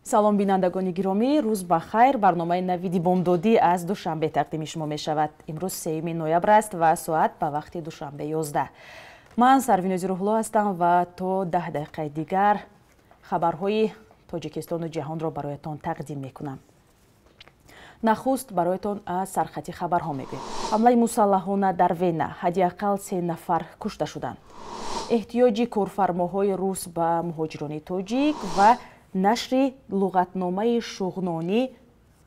Салом, бинандагони гиромӣ, рӯз ба хайр. Барномаи «Навиди бомдодӣ» аз Душанбе тақдими шумо мешавад. Имрӯз 3 ноябр аст ва соат ба вақти Душанбе 11. Ман Сарвинози Рӯҳулло ҳастам ва то 10 дақиқаи дигар хабарҳои Тоҷикистону ҷаҳонро бароятон тақдим мекунам. Нахуст бароятон аз сархати хабарҳо мегӯем. Ҳамлаи мусаллаҳона дар Вена: ҳадди ақал се нафар кушта шуданд. Эҳтиёҷи корфармоҳои рус ба муҳоҷирони тоҷик ва нашри луғатномаи шуғнонӣ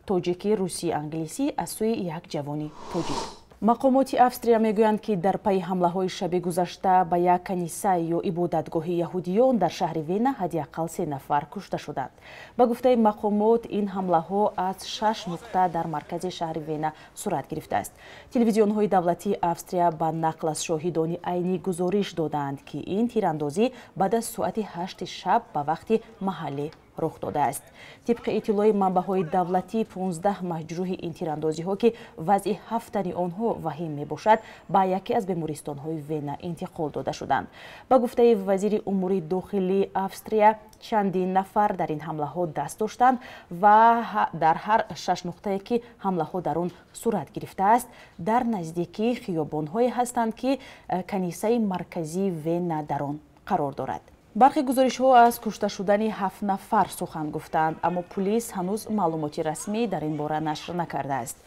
тоҷикӣ, русӣ, англисӣ аз сӯи як ҷавони тоҷик. Мақомоти Австрия мегӯянд, ки дар пайи ҳамлаҳои шаби гузашта ба як каниса ё ибодатгоҳи яҳудиён дар шаҳри Вена ҳадди ақал се нафар кушта шуданд. Ба гуфтаи мақомот, ин ҳамлаҳо аз шаш нуқта дар маркази шаҳри Вена сурат гирифтааст. Телевизионҳои давлатии Австрия ба нақл аз шоҳидони айнӣ гузориш додаанд, ки ин тирандозӣ баъд аз соати 8-и шаб ба вақти маҳаллӣ рух додааст. Тибқи иттилои манбаъҳои давлатӣ, 15 маҷрӯҳи ин тирандозиҳо, ки вазъи ҳафт тани онҳо ваҳим мебошад, ба яке аз бемористонҳои Вена интиқол дода шуданд. Ба гуфтаи вазири умури дохилии Австрия, чандин нафар дар ин ҳамлаҳо даст доштанд ва дар ҳар шаш нуқтае, ки ҳамлаҳо дар он сурат гирифтааст, дар наздикии хиёбонҳое ҳастанд, ки канисаи марказии Вена дар он қарор дорад. Бархе гузоришҳо аз кушта шудани ҳафт нафар сухан гуфтаанд, аммо пулис ҳанӯз маълумоти расмӣ дар ин бора нашр накардааст.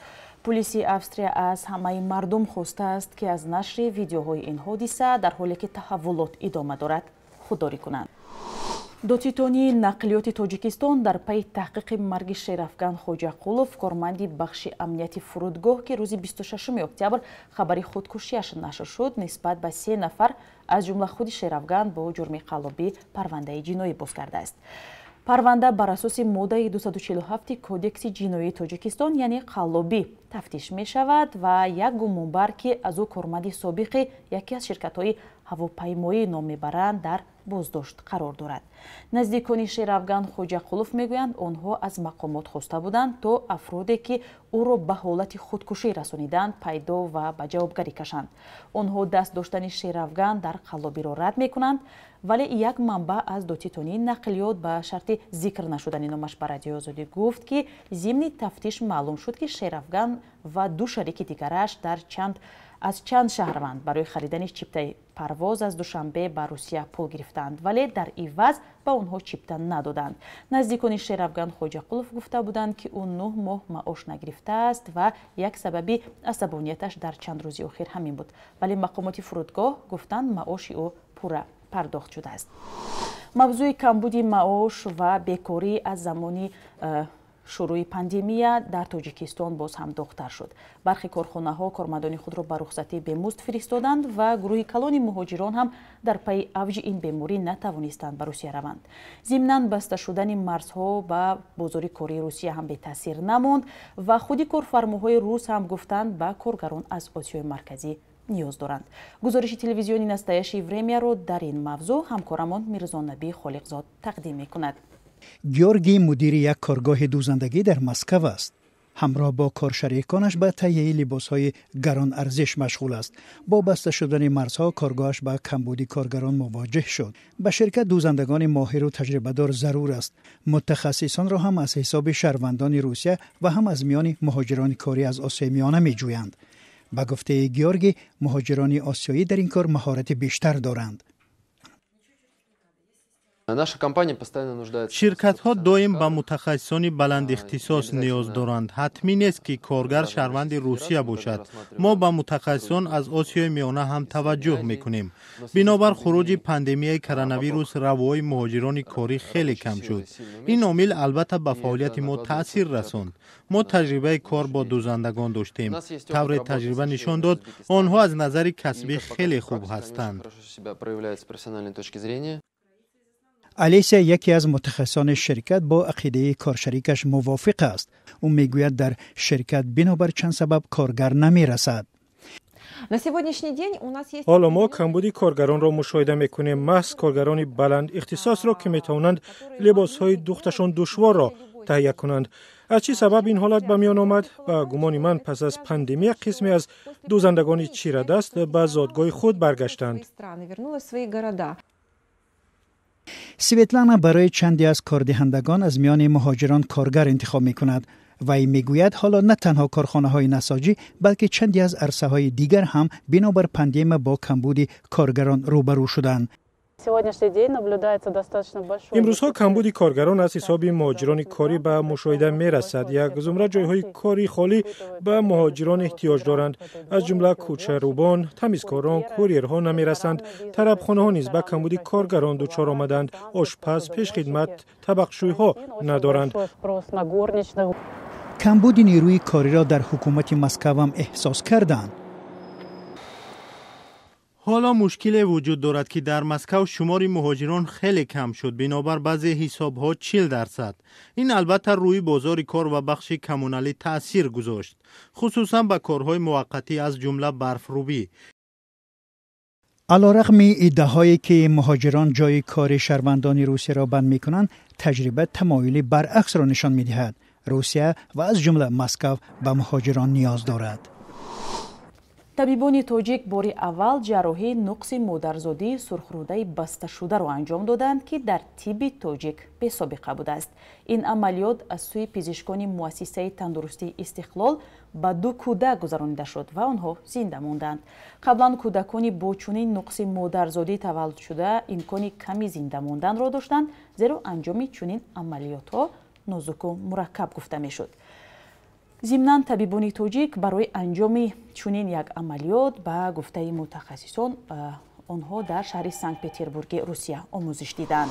Пулиси Австрия аз ҳамаи мардум хостааст, ки аз нашри видеоҳои ин ҳодиса, дар ҳоле ки таҳаввулот идома дорад, худдорӣ кунанд. Додситонии нақлиёти Тоҷикистон дар пайи таҳқиқи марги Шерафган Хоҷақулов, корманди бахши амнияти фурудгоҳ, ки рӯзи 26 октябр хабари худкушияш нашр шуд, нисбат ба се нафар, аз ҷумла худи Шерафган, бо ҷурми қаллобӣ парвандаи ҷиноӣ боз кардааст. Парванда бар асоси моддаи 247 Кодекси ҷиноии Тоҷикистон, яъне қаллобӣ, тафтиш мешавад ва як гумонбар, ки аз ӯ корманди собиқи яке аз ширкатҳои ҳавопаймоӣ ном мебаранд, дар боздошт қарор дорад. Наздикони Шерафган Хоҷақулов мегӯянд, онҳо аз мақомот хоста буданд, то афроде, ки ӯро ба ҳолати худкушӣ расониданд, пайдо ва ба ҷавобгарӣ кашанд. Онҳо даст доштани Шерафган дар қаллобиро рад мекунанд, вале як манбаъ аз додситонии нақлиёт ба шарти зикр нашудани номаш ба Радиои Озодӣ гуфт, ки зимни тафтиш маълум шуд, ки Шерафган ва ду шарики дигараш дар чанд аз чанд шаҳрванд барои харидани чиптаи парвоз аз Душанбе ба Русия пул гирифтаанд, вале дар иваз ба онҳо чипта надоданд. Наздикони Шерафган Хоҷақулов гуфта буданд, ки ӯ 9 моҳ маош нагирифтааст ва як сабаби асабонияташ дар чанд рӯзи охир ҳамин буд, вале мақомоти фурудгоҳ гуфтанд, маоши ӯ пурра пардохт шудааст. Мавзӯи камбуди маош ва бекорӣ аз замони шурӯи пандемия дар Тоҷикистон боз ҳам доғтар шуд. Бархе корхонаҳо кормандони худро ба рухсатии бемузд фиристоданд ва гурӯҳи калони муҳоҷирон ҳам дар пайи авҷи ин беморӣ натавонистанд ба Русия раванд. Зимнан, баста шудани марзҳо ба бозори кории Русия ҳам бетаъсир намонд ва худи корфармоҳои рус ҳам гуфтанд, ба коргарон аз Осиёи Марказӣ ниёз доранд. Гузориши телевизиони «Настоящее время» ро дар ин мавзӯъ ҳамкорамон Мирзонабӣ Холиқзод тақдим мекунад. Георгий мудири як коргоҳи дӯзандагӣ дар Москав аст. Ҳамроҳ бо коршариконаш ба таҳияи либосҳои гаронарзиш машғул аст. Бо баста шудани марзҳо коргоҳаш ба камбуди коргарон мувоҷеҳ шуд. Ба ширкат дӯзандагони моҳиру таҷрибадор зарур аст. Мутахассисонро ҳам аз ҳисоби шаҳрвандони Русия ва ҳам аз миёни муҳоҷирони корӣ аз Осиёи Миёна меҷӯянд. Ба гуфтаи Георгий, муҳоҷирони осиёӣ дар ин кор маҳорати бештар доранд. Наша компания постоянно нуждается. Ширкатҳо доим ба мутахассисони баландихтисос ниёз доранд. Ҳатмӣ нест, ки коргар шаҳрванди Русия бошад. Мо ба мутахассисон аз Осиёи Миёна ҳам таваҷҷӯҳ мекунем. Бинобар хуруҷи пандемияи коронавирус равои муҳоҷирони корӣ хеле кам шуд. Ин омил албатта ба фаъолияти мо таъсир расонд. Мо таҷрибаи кор бо дӯзандагон доштем. Тавре таҷриба нишон дод, онҳо аз назари касбӣ хеле хуб ҳастанд. Алесия, яке аз мутахассисони ширкат, бо ақидаи коршарикаш мувофиқ аст. Ӯ мегӯяд, дар ширкат бинобар чанд сабаб коргар намерасад. Ҳоло мо камбуди коргаронро мушоҳида мекунем, маҳз коргарони баланд ихтисосро, ки метавонанд либосҳои духташон душворро таҳия кунанд. Аз чӣ сабаб ин ҳолат ба миён омад? Ба гумони ман, пас аз пандемия қисме аз дӯзандагони чирадаст ба зодгоҳи худ баргаштанд. Светлана барои чанде аз кордиҳандагон аз миёни муҳоҷирон коргар интихоб мекунад. Вай мегӯяд, ҳоло на танҳо корхонаҳои насоҷӣ, балки чанде аз арсаҳои дигар ҳам бинобар пандемия бо камбуди коргарон рӯбарӯ шуданд. Имрӯзҳо камбуди коргарон аз ҳисоби муҳоҷирони корӣ ба мушоҳида мерасад. Як зумра ҷойҳои кори холӣ ба муҳоҷирон эҳтиёҷ доранд, аз ҷумла кӯчарӯбон, тамизкорон, курьерҳо намерасанд. Тарабхонаҳо низ ба камбуди коргарон дучор омаданд. Ошпаз, пешхидмат, табақшӯйҳо надоранд. Камбуди нерӯи кориро дар ҳукумати Москавам эҳсос карданд. Ҳоло мушкиле вуҷуд дорад, ки дар Москав шумори муҳоҷирон хеле кам шуд, бинобар баъзе ҳисобҳо 40%. Ин албатта рӯи бозори кор ва бахши коммуналӣ таъсир гузошт, хусусан ба корҳои муваққатӣ, аз ҷумла барфрӯбӣ. Алорағми иддаҳое, ки муҳоҷирон ҷои кори шаҳрвандони Русияро банд мекунанд, таҷриба тамоюли баръаксро нишон медиҳад. Русия ва аз ҷумла Москав ба муҳоҷирон ниёз дорад. Табибони тоҷик бори аввал ҷарроҳии нуқси модарзодии сурхрӯдаи басташударо анҷом доданд, ки дар тибби тоҷик бесобиқа будааст. Ин амалиёт аз сӯи пизишкони муассисаи тандурустии Истиқлол ба ду кӯдак гузаронида шуд ва онҳо зинда монданд. Қаблан кӯдакони бо чунин нуқси модарзодӣ таваллудшуда имкони ками зинда монданро доштанд, зеро анҷоми чунин амалиётҳо нозуку мураккаб гуфта мешуд. Зимнан, табибони тоҷик барои анҷоми чунин як амалиёт, ба гуфтаи мутахассисон, онҳо дар шаҳри Санкт Петербурги Русия омӯзиш диданд.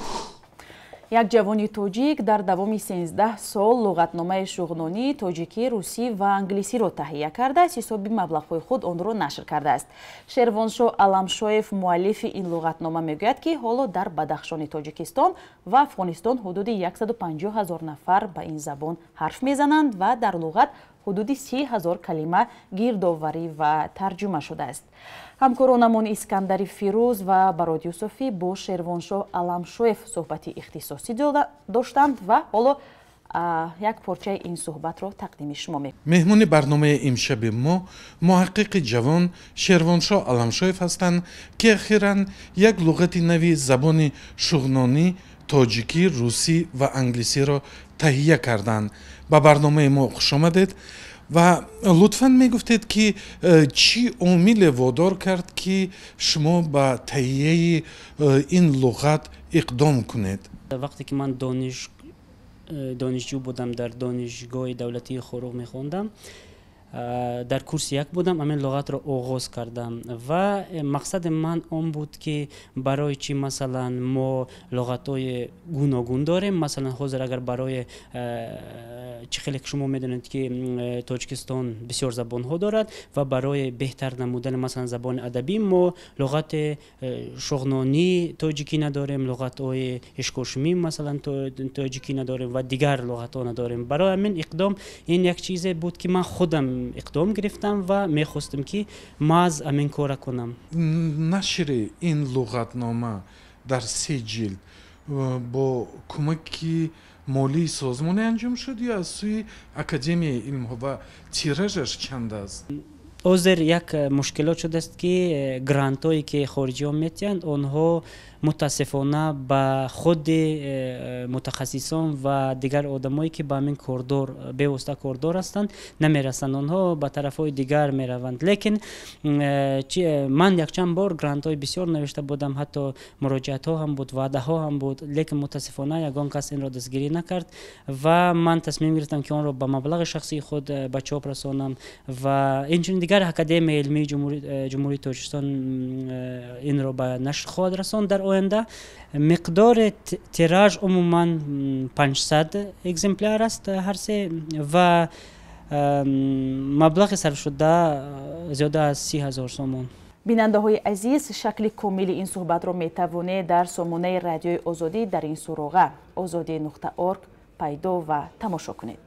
Як ҷавони тоҷик дар давоми 13 сол луғатномаи шуғнонӣ, тоҷикӣ, русӣ ва англисиро таҳия карда, аз ҳисоби маблағҳои худ онро нашр кардааст. Шервоншоҳ Аламшоев, муаллифи ин луғатнома, мегӯяд, ки ҳоло дар Бадахшони Тоҷикистон ва Афғонистон ҳудуди 150 ҳазор нафар ба ин забон ҳарф мезананд ва дар луғат ҳудуди 30 ҳазор калима гирдоварӣ ва тарҷума шудааст. Ҳамкоронамон Искандари Фирӯз ва Барод Юсуфӣ бо Шервоншоҳ Аламшоев суҳбати ихтисосӣ доштанд ва ҳоло як порчаи ин суҳбатро тақдими шумо мекунем. Меҳмони барномаи имшаби мо муҳаққиқи ҷавон Шервоншоҳ Аламшоев ҳастанд, ки ахиран як луғати нави забони шуғнонӣ, тоҷикӣ, русӣ ва англисиро таҳия карданд. Ба барномаи мо хушомадед ва лутфан мегуфтед, ки чӣ омиле водор кард, ки шумо ба таҳияи ин луғат иқдом кунед? Вақте ки ман донишҷӯ будам, дар Донишгоҳи давлатии Хоруғ мехондам, дар курси як будам, ҳамин луғатро оғоз кардам ва мақсади ман он буд, ки барои чӣ, масалан, мо луғатҳои гуногун дорем. Масалан, ҳозир агар барои чӣ хеле ки шумо медонед, ки Тоҷикистон бисёр забонҳо дорад ва барои беҳтар намудани, масалан, забони адабӣ мо луғати шуғнонӣ тоҷикӣ надорем, луғатҳои ишкошимӣ, масалан, тоҷикӣ надорем ва дигар луғатҳо надорем. Барои ҳамин иқдом, ин як чизе буд, ки ман худам иқдом гирифтам ва мехостам, ки маҳз ҳамин кора кунам. Нашри ин луғатнома дар се ҷилд бо кӯмаки молии созмоне анҷом шуд ё аз сӯи Академияи илмҳо ва тиражаш чанд аст? Ҳозир як мушкилот шудааст, ки грантҳое, ки хориҷиҳо метиҳанд, онҳо мутаассифона ба худи мутахассисон ва дигар одамое, ки ба ҳамин кордор бевосита кордор ҳастанд, намерасанд, онҳо ба тарафҳои дигар мераванд. Лекин ман якчанд бор грантҳои бисёр навишта будам, ҳатто муроҷиатҳо ҳам буд, ваъдаҳо ҳам буд, лекин мутаассифона ягон кас инро дастгирӣ накард ва ман тасмим гирифтам, ки онро ба маблағи шахсии худ ба чоп расонам. Ва инчунин дигар Академияи илмии Ҷумҳурии Тоҷикистон инро ба нашр хоҳад расонд дар оянда. Миқдори тираж умуман 500 экземпляр аст ҳар се ва маблағи сарфшуда зиёда аз 30 000 сомон. Бинандаҳои азиз, шакли комили ин суҳбатро метавонед дар сомонаи Радиои Озодӣ дар ин суроға озодӣ.орг пайдо ва тамошо кунед.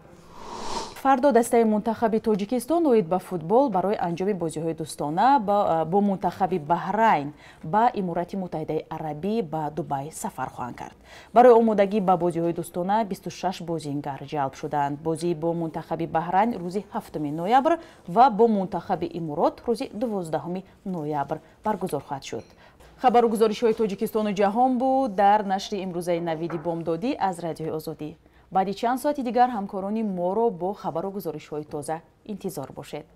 Фардо дастаи мунтахаби Тоҷикистон оид ба футбол барои анҷоми бозиҳои дӯстона бо мунтахаби Баҳрайн ба Иморати Муттаҳидаи Арабӣ, ба Дубай сафар хоҳанд кард. Барои омодагӣ ба бозиҳои дӯстона 26 бозингар ҷалб шуданд. Бозӣ бо мунтахаби Баҳрайн рӯзи 7 ноябр ва бо мунтахаби Иморот рӯзи 12 ноябр баргузор хоҳад шуд. Хабару гузоришҳои Тоҷикистону ҷаҳон буд дар нашри имрӯзаи Навиди бомдодӣ аз Радиои Озодӣ. Баъди чанд соати дигар ҳамкорони моро бо хабару гузоришҳои тоза интизор бошед.